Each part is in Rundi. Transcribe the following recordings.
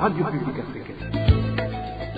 Radio Publique Africaine.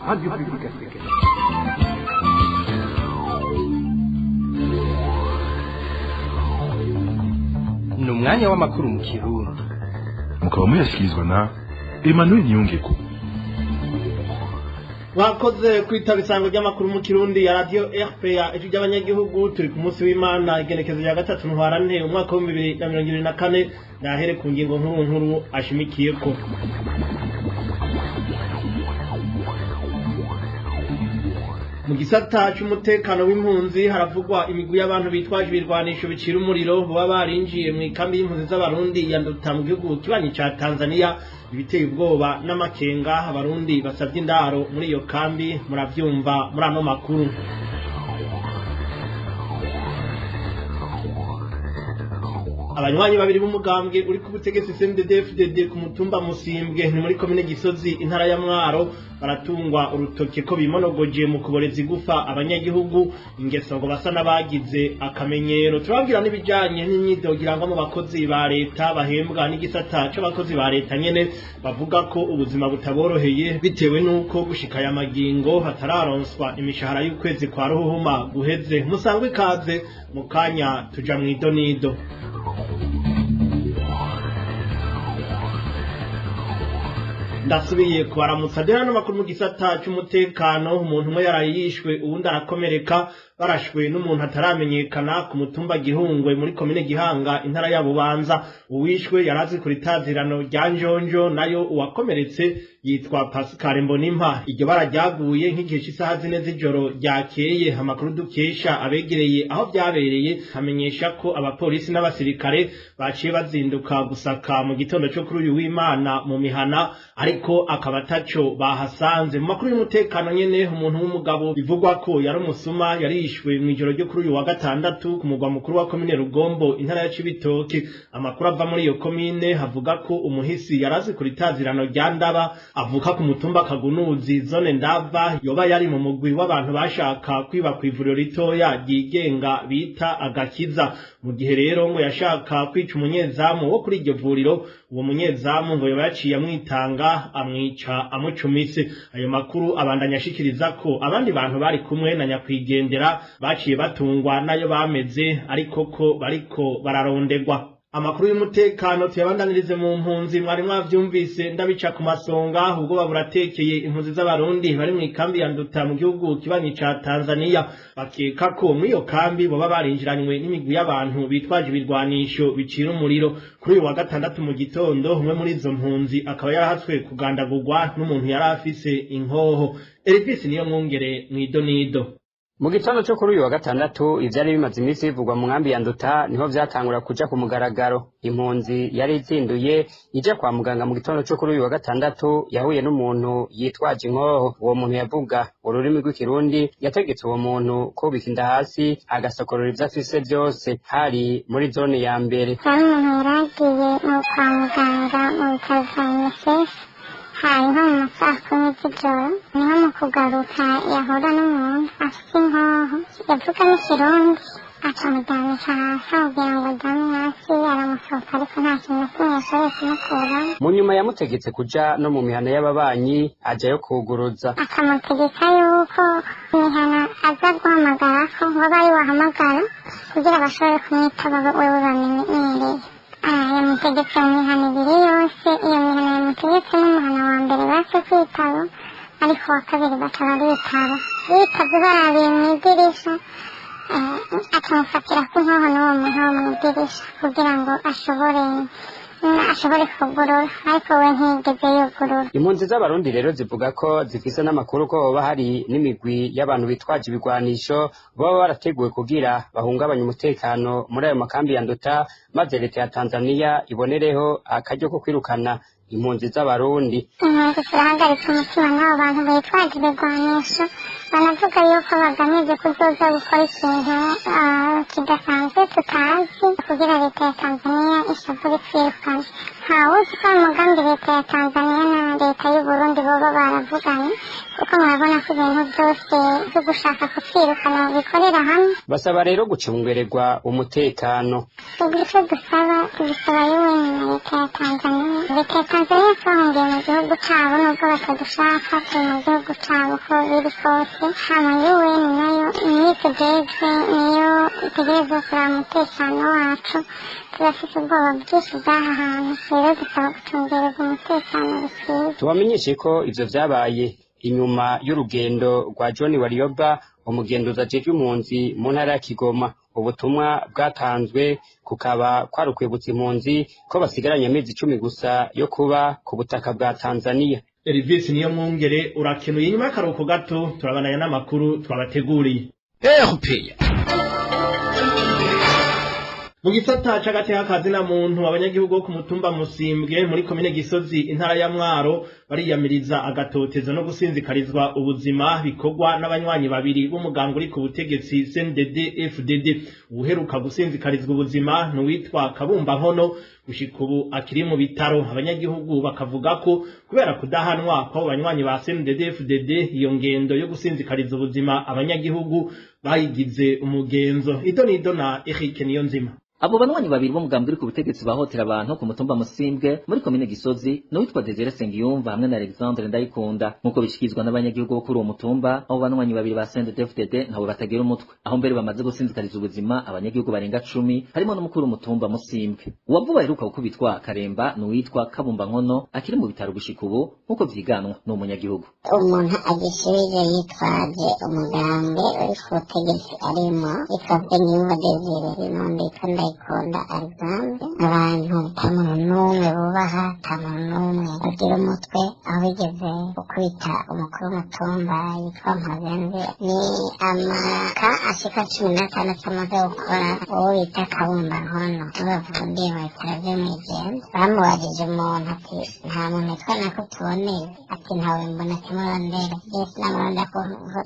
Radio Publique Africaine. Ni umwanya w'amakuru mu Kirundi. Mukaba muyashyikirizwa na Emmanuel Niyongeko. Mwakoze kwitaba isango ry'amakuru mu Kirundi ya Radio RPA, Ijwi ry'Abanyagihugu. Turi ku munsi w'Imana, igenekezo rya 3 Ntwarante, umwaka wa 2024. Nahere ku ngingo nkuru nkuru ashimikiyeko. Mu gisata c'umutekano w'impunzi haravugwa imigwi y'abantu bitwaje ibirwanisho bicira umuriro baba barinjiye mu ikambi y'impunzi z'Abarundi ya Nduta mu gihugu kibanyi ca Tanzania, ibiteye ubwoba n'amakenga Abarundi basavye indaro muri iyo kambi. Muravyumva muri ano makuru. Abanywanyi babiri b'umugambwe uri ku butegetsi CNDD-FDD ku mutumba Musimbwe, ni muri komine Gisozi, intara ya Mwaro, baratungwa urutoke ko bimonogoje mu kuboreza igufa abanyagihugu, ingeso ngo basa n'abagize akamenyero. Turababwira n'ibijanye n'imyidogo irangwa mu bakozi ba leta bahembwa n'igisata c'abakozi ba leta nyene, bavuga ko ubuzima butaboroheye bitewe n'uko gushika aya magingo batararonswa imishahara y'ukwezi kwa Ruhuhuma guheze. Musangwe ikaze, mu kanya tuja mw'idonido. Ndasubiye kubaramutsa. Dore hano makuru mu gisata c'umutekano: umuntu umwe yaraye yishwe, uwundi arakomereka, barashwe n'umuntu ataramenyekana ku mutumba Gihungwe muri komine Gihanga, intara ya Bubanza. Uwishwe yarazi ku ritazirano rya Njonjo, nayo uwakomeretse yitwa Pascal Mbonimpa. Iryo bara ryaguye nk'igihe c'isaha 4 z'ijoro ryakeye. Amakuru dukesha abegereye aho vyabereye hamenyesha ko abapolisi n'abasirikare baciye bazinduka gusaka mu gitondo co kuri uyu w'Imana mu mihana, ariko akaba ataco bahasanze. Mu makuru y'umutekano nyene, umuntu w'umugabo bivugwa ko yari umusuma yarishwe mw'ijoro ryo kuri uyu wa gatandatu ku mugwa mukuru wa komine Rugombo, intara ya Cibitoke. Amakuru ava muri iyo komine havuga ko umuhisi yarazi ku ritazirano rya Ndaba, avuka ku mutumba Kagunuzi, zone Ndava, yoba yari mu mugwi w'abantu bashaka kwiba kw'ivuriro ritoya ryigenga bita Agakiza. Mu gihe rero ngo yashaka kwica umunyezamu wo kuri iryo vuriro, uwo munyezamu ngo yoba yaciye amwitanga, amwica amucumise. Ayo makuru abandanya ashikiriza ko abandi bantu bari kumwe na nyakwigendera baciye batungwa nayo bameze, ariko ko bariko bararondegwa. Amakuru y'umutekano tuyabandanirize mu mpunzi. Mwari mwavyumvise ndabica ku masonga, ubwoba buratekeye impunzi z'Abarundi bari mu ikambi ya Nduta mu gihugu kibanyi ca Tanzania. Bakeka ko muri iyo kambi boba barinjiranywe n'imigwi y'abantu bitwaje ibirwanisho bicira umuriro. Kuri uyu wa gatandatu mu gitondo, umwe muri izo mpunzi akaba yarahatswe kugandagurwa n'umuntu yari afise inkoho. Elvis niyo mwungere mw'idonido. Mu gitondo cyo kuri uyu wa gatandatu, ivyari bimaze iminsi bivugwa mu nkambi ya Nduta niho vyatangura kuja ku mugaragaro. Impunzi yari izinduye ija kwa muganga mu gitondo cyo kuri uyu wa gatandatu yahuye n'umuntu yitwaje inkoho. Uwo muntu yavuga ururimi rw'Ikirundi, yategetse uwo muntu kubika inda hasi agasokorora ivyo afise vyose. Hari muri zone ya mbere. Hari umuntu yari agiye kwa muganga mu bitaro vya UNICEF, hari nko mu masaha 10 z'ijoro. Niho mu kugaruka yahura n'umuntu afise inkoho yavuga n'Ikirundi, acamuryamisha hasi, amubwira ngo aryame hasi, aramusohoka, ariko nta kintu na kimwe yashoboye kumukuramo. Mu nyuma yamutegetse kuja no mu mihana y'ababanyi, ajayo kuguruza. Akamutegeka yuko imihana aza guhamagarako ngo abe ariwe ahamagara kugira bashobore kumwitaba wewe bamenyereye. Yamutegetse mu mihana ibiri yose. Iyo mihana yamutegetse, n'umuhana wa mbere base kwitaba, ariko uwa kabiri baca baritaba. Bitavye barabiye mw'idirisha, akamufatira ku nkoho n'uwo muntu wo mw'idirisha kugira ngo ashobore kugurura, ariko we ntiyigeze yugurura. Impunzi z'Abarundi rero zivuga ko zifise n'amakuru ko hoba hari n'imigwi y'abantu bitwaje ibigwanisho baba barateguwe kugira bahungabanye umutekano muri ayo makambi ya Nduta, maze leta ya Tanzania ibonereho akaryo ko kwirukana impunzi z'abarundi. Impunzi zirahagaritse umutima n'abo bantu bitwaje ibigwanisho, banavuga yuko bagamije kuzoza gukora ikintu kidasanzwe tutazi kugira leta ya Tanzania ishavure itwirukane. Ntawuzi ko ari umugambi leta ya Tanzania na leta y'Uburundi boba baravuganye, kuko murabona ko ibintu byose byo gushaka kutwirukana bikorera hamwe. Basaba rero gucungererwa umutekano. Ubwo icyo dusaba, tubisaba UN na leta ya Tanzania. Leta ya Tanzania twahungiye mu gihugu cabo, nubwo batadushaka turi mu gihugu cabo uko biri kose. Hama UN nayo niyo itujejwe, niyo itegerezwa kuraba umutekano wacu. Turafite ubwoba bwinshi bw'aha hantu, rero dusaba gucungererwa umutekano bikwiye. Tubamenyeshe ko ivyo vyabaye inyuma y'urugendo rwa John Warioba, umugenduzi ajejwe impunzi mu ntara ya Kigoma. Ubutumwa bwatanzwe kukaba kwari ukwibutsa impunzi ko basigaranye amezi 10 gusa yo kuba ku butaka bwa Tanzania. Elvis niyo mwungere urakenuye. Inyuma y'akaruhuko gato turabananya n'amakuru twabateguriye. Mu gisata c'agateka kazina muntu, abanyagihugu bo ku mutumba Musimbwe muri komine Gisozi, intara ya Mwaro, bariyamiriza agatotezo no gusinzikarizwa ubuzima bikorwa n'abanywanyi babiri b'umuganga uri ku butegetsi CNDD FDD. Uheruka gusinzikarizwa ubuzima n'uwitwa Kabumba Nkono, gushika ubu akiri mu bitaro. Abanyagihugu bakavuga ko kubera kudahanwa kw'abo banywanyi ba CNDD FDD, iyo ngendo yo gusinzikariza ubuzima abanyagihugu bayigize umugenzo. Idonido na Eric Niyonzima. Abo banywanyi babiri b'umugambwe uri ku butegetsi bahotera abantu ku mutumba Musimbwe muri komine Gisozi n'uwitwa Desire Sengiyumva hamwe na Alexandre Ndayikunda. Nk'uko bishyikirizwa n'abanyagihugu bo kuri uwo mutumba, abo banywanyi babiri ba CNDD-FDD ntabo batagira umutwe, aho mbere bamaze gusinzikariza ubuzima abanyagihugu barenga 10, harimo n'umukuru w'umutumba Musimbwe. Uwavuba aheruka gukubitwa Karemba n'uwitwa Kabumba Nkono akiri mu bitaro gushika ubu, nk'uko vyiganwa n'uwo munyagihugu. Umuntu agishubije yitwaje umugambwe uri ku butegetsi arimo, yitwa Nsengiyumva Desire n'undi yitwa Ndayikunda Alexandre, abantu nta muntu n'umwe bubaha, nta muntu n'umwe bagira umutwe, aho bigeze gukubita umukuru w'umutumba yitwa Mpazenze. Ni amaka ashika 16 amaze gukora uwo bita Kabumba Nkono, bafungiye mu bitaro vyo mw'Ijenda. Bamubajije umuntu ati: "Nta muntu witwa nako tuboneye?" Ati: "Ntawe mbona." Ati: "Murondera." Jesi namurondera ko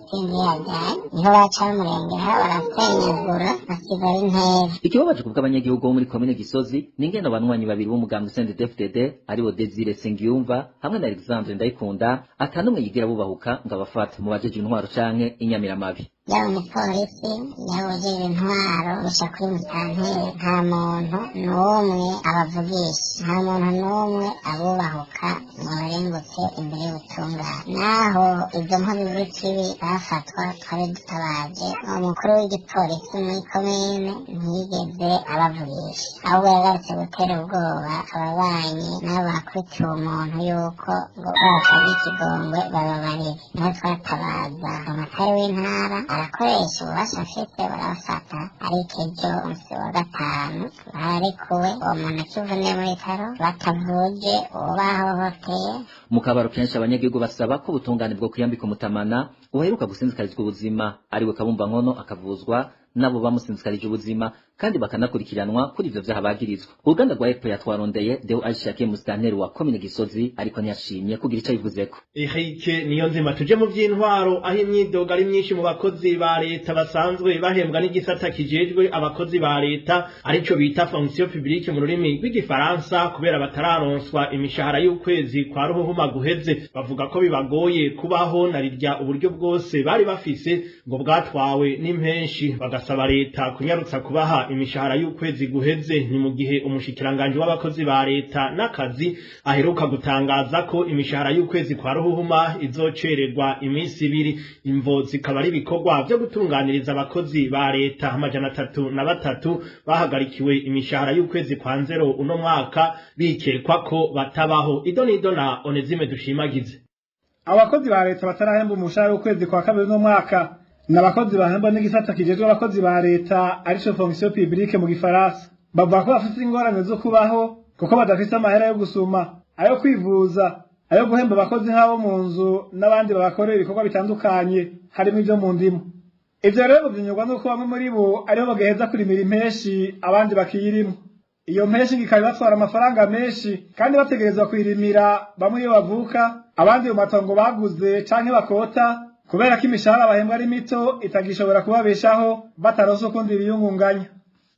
sinzi yajyanye, niho baca bamurengera barasenyagura, basiga ari ntera. Ikibabaje kubw'abanyagihugu bo muri komine Gisozi ni ingene abanywanyi babiri b'umugambwe CNDD-FDD, aribo Desire Sengiyumva hamwe na Alexandre Ndayikunda, atanumwe yigira bubahuka ngo abafate mu bajeje intwaro canke inyamiramabi. Yaba umupolisi, yaba ujejwe intwaro, guca kuri musanteri, nta muntu n'umwe abavugisha, nta muntu n'umwe abubahuka ngo barengutse imbere y'ubutungane. Naho izo nkozi z'ikibi bafatwa, twari dutabaje umukuru w'igipolisi muri komine, ntiyigeze abavugisha, ahubwo yagarutse gutera ubwoba ababanyi n'abo bakubitiwe umuntu yuko ngo babasabye ikigongwe bababarire. Niho twatabaza amatari w'intara, arakoresha ububasha afite, barabafata, ariko ejo umunsi wa gatanu bararekuwe, uwo muntu akivuniye mu bitaro batavuje uwo bahohoteye. Mu kabaro kenshi, abanyagihugu basaba ko ubutungane bwo kwiyambika umutamana uheruka gusinzikarizwa ubuzima, ariwe Kabumba Nkono, akavuzwa nabo bamusinzikarije ubuzima, kandi bakanakurikiranwa kuri ivyo vyaha bagirizwa. Uruganda rwa EPO yatwarondeye Deo Aishakiye, musitanteri wa komine Gisozi, ariko ntiyashimye kugira ico abivuzeko. Eric Niyonzima. Tuje mu vy'intwaro, aho imyidogo ari myinshi mu bakozi ba leta basanzwe bahembwa n'igisata kijejwe abakozi ba leta, arico bita fonction publique mu rurimi rw'igifaransa, kubera batararonswa imishahara y'ukwezi kwa ruhuhuma guheze. Bavuga ko bibagoye kubaho na rirya uburyo bwose bari bafise ngo bwatwawe n'impenshi, bagasaba leta kunyarutsa kubaha imishahara y'ukwezi guheze. Ni mu gihe umushikiranganje w'abakozi ba leta n'akazi aheruka gutangaza ko imishahara y'ukwezi kwa ruhuhuma izocererwa iminsi 2, imvo zikaba ari ibikorwa vyo gutunganiriza abakozi ba leta 303 bahagarikiwe imishahara y'ukwezi kwa nzero uno mwaka, bikekwa ko batabaho. Idonido na Onezime Dushimagize. Abakozi ba leta batarahemba umushahara w'ukwezi kwa kabiri uno mwaka ni abakozi bahembwa n'igisata kijejwe abakozi ba leta, arico fonction publique mu gifaransa. Bavuga ko bafise ingorane zo kubaho kuko badafise amahera yo gusuma, ayo kwivuza, ayo guhemba abakozi nk'abo mu nzu n'abandi babakorera ibikorwa bitandukanye, harimo ivyo mu ndimo. Ivyo rero binyurwa n'uko bamwe muri bo ariho bagaheza kurimira impeshi, abandi bakiyirimo. Iyo mpeshi ikaba ibatwara amafaranga menshi kandi bategerezwa kuyirimira, bamwe iyo bavuka, abandi mu matongo baguze canke bakota, kubera ko imishahara bahembwa ari mito itagishobora kubabeshaho bataronse ukundi biyungunganya.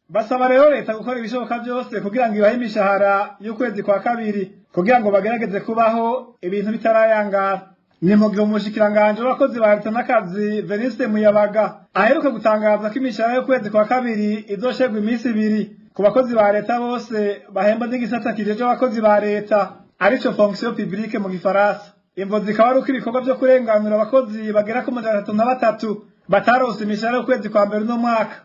Basaba rero leta gukora ibishoboka byose kugira ngo ibahe imishahara y'ukwezi kwa kabiri kugira ngo bagerageze kubaho ibintu bitarayangara. Ni mu gihe umushikiranganji w'abakozi ba leta n'akazi Veniste Muyabaga aheruka gutangaza ko imishahara y'ukwezi kwa kabiri izoshegwa iminsi 2 ku bakozi ba leta bose bahemba n'igisata kijejwe abakozi ba leta, arico fonction publique mu gifaransa. Imvo zikaba ari uko ibikorwa vyo kurenganura abakozi bagera ku 303 batarose imishahara y'ukwezi kwa mbere uno mwaka.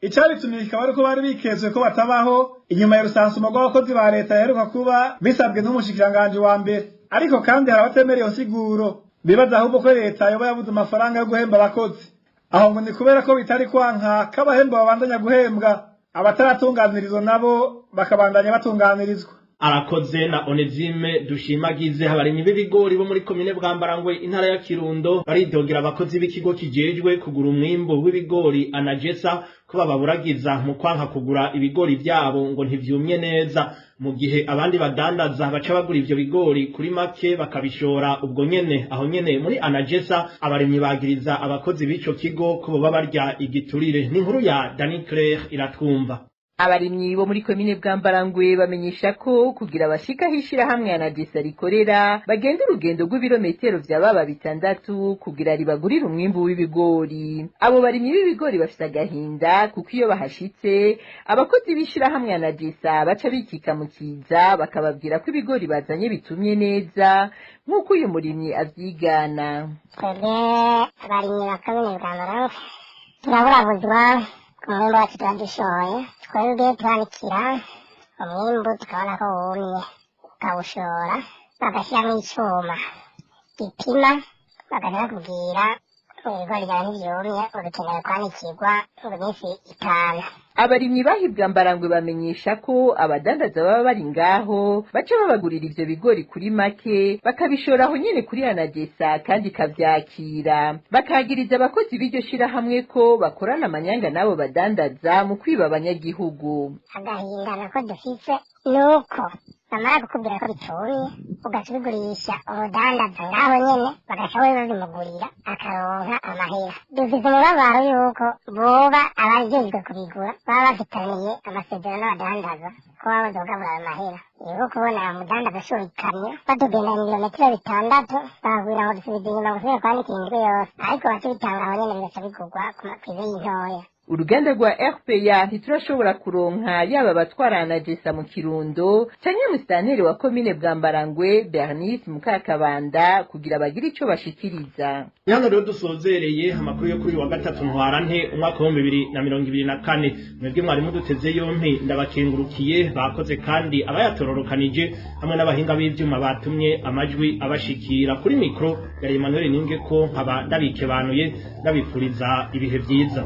Icabitumye kikaba ari uko bari bikezwe ko batabaho inyuma ya rusansuma rw'abakozi ba leta yaheruka kuba bisabwe n'umushikiranganji wa mbere. Ariko kandi hari abatemera iyo nsiguro, bibaza ahubwo ko leta yoba yabuze amafaranga yo guhemba abakozi. Aho ngo ni kubera ko bitari kwanka ko abahemba babandanya guhembwa, abataratunganirizwa nabo bakabandanya batunganirizwa. Arakoze na Onezime Dushimagize. Abarimyi b'ibigori bo muri komine Bwambarangwe, intara ya Kirundo, baridogera abakozi b'ikigo kijejwe kugura umwimbu w'ibigori Anagesa ko bababuragiza mu kwanka kugura ibigori vyabo ngo ntivyumye neza, mu gihe abandi badandaza baca bagura ivyo bigori kuri make bakabishora ubwo nyene aho nyene muri Anagesa. Abarimyi bagiriza abakozi b'ico kigo ko boba barya igiturire. Ni inkuru ya Dani Claire Iratwumva. Abarimyi bo muri komine Bwambarangwe bamenyesha ko kugira bashika hishira hamwe Anagesa rikorera bagenda urugendo rw'ibirometero vya baba 6 kugira ribagurire umwimbu w'ibigori. Abo barimyi b'ibigori bafise agahinda kuko iyo bahashitse abakozi b'ishira hamwe Anagesa baca bikika mu kiza bakababwira ko ibigori bazanye bitumye neza, nk'uko uyu murimyi avyigana. Twebwe abarimyi ba komine Bwambarangwe turaburabuzwa ku mwimbu wacu tuba dushoye. Twebwe turanikira umwimbu tukabona ko wumye, tukawushora bagashyiramo icuma gipima, bagaca bakubwira ibigori byawe ntibyumye, ngo bikeneye kwanikirwa ngo iminsi 5. Abarimyi bahibwa Mbarangwe bamenyesha ko abadandaza baba bari ngaho baca babagurira ivyo bigori kuri make bakabishora aho nyene kuri Anagesa kandi ikavyakira. Bakagiriza abakozi b'iryo shirahamwe ko bakorana amanyanga n'abo badandaza mu kwiba abanyagihugu. Agahinda nako dufise nuko bamara kukubwira ko bitumye ugaca ubigurisha umudandaza ngaho nyene, bagaca we babimugurira akaronka amahera. Dufise umubabaro yuko boba abajejwe kubigura baba bafitaniye amasezerano n'abadandaza ko baba bazogabura ayo mahera. Niho kubona umudandaza ashora ikamyo batugendana ibirometero 6 bakakubwira ngo dusubize inyuma ngo usubire kwanikira indwi yose, ariko baca bitanga aho nyene bigaca bigurwa kw'ibeyi ntoya. Uruganda rwa RPA ntiturashobora kuronka yaba abatwara Anagesa mu Kirundo canke musitanteri wa komine Bwambarangwe Bernice Mukakabanda kugira bagire ico bashikiriza. Hano rero dusozereye amakuru yo kuri wa gatatu ntwarante umwaka wa 2024. Mwebwe mwari muduteze yompi ndabakengurukiye, bakoze kandi abayatororokanije hamwe n'abahinga b'ivyuma batumye amajwi abashikira. Kuri mikro yari Emmanuel Ninge ko nkaba ndabikebanuye, ndabipfuriza ibihe vyiza.